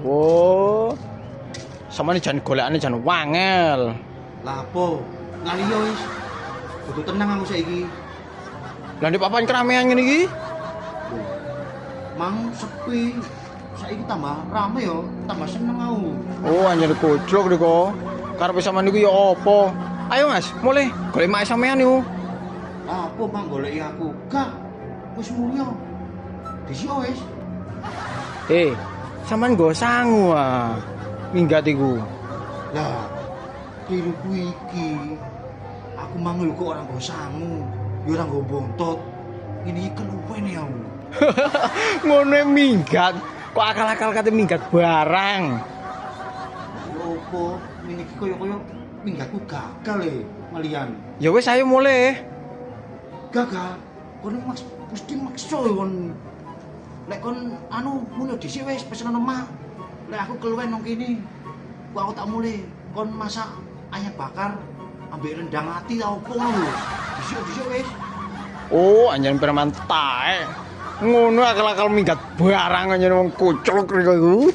Oh. Samane jan golekane jan wangel. Lah apa? Ngaliyo wis. Kudu tenang aku saiki. Lah ndek papan keramaian ngene iki? Loh, mang sepi. Saiki tambah rame yo, tambah seneng aku. Oh, anjir koclok riko. Karepe sampean niku ya apa? Ayo Mas, mulai golek mak sampean niku. Lah apa mang goleki aku? Gak. Wis mulya. Dhisik wis. Eh, sampean nggo sangu ah. Minggat iku. Lah, kliruku iki. Aku mang lho kok ora nggo sangu, ya ora nggo bontot. Ngene iki keluwen ya aku. Ngono minggat. Kok akal-akal kate minggat barang. Ya opo, ngene iki koyo-koyo minggatku gagal e, malian. Ya wis ayo mulai. Gagal. Kon maks mesti maksa ya kon. Lek kon anu mulih dhisik wis pesen omah. Lek aku keluwen nang kene, kok aku tak mulih. Kon masak ayam bakar ambek rendang ati ta opo ngono lho. Dhisik-dhisik wis. Oh, anjen preman taek. Ngono akal-akal minggat barang anjen wong koclok riko iku.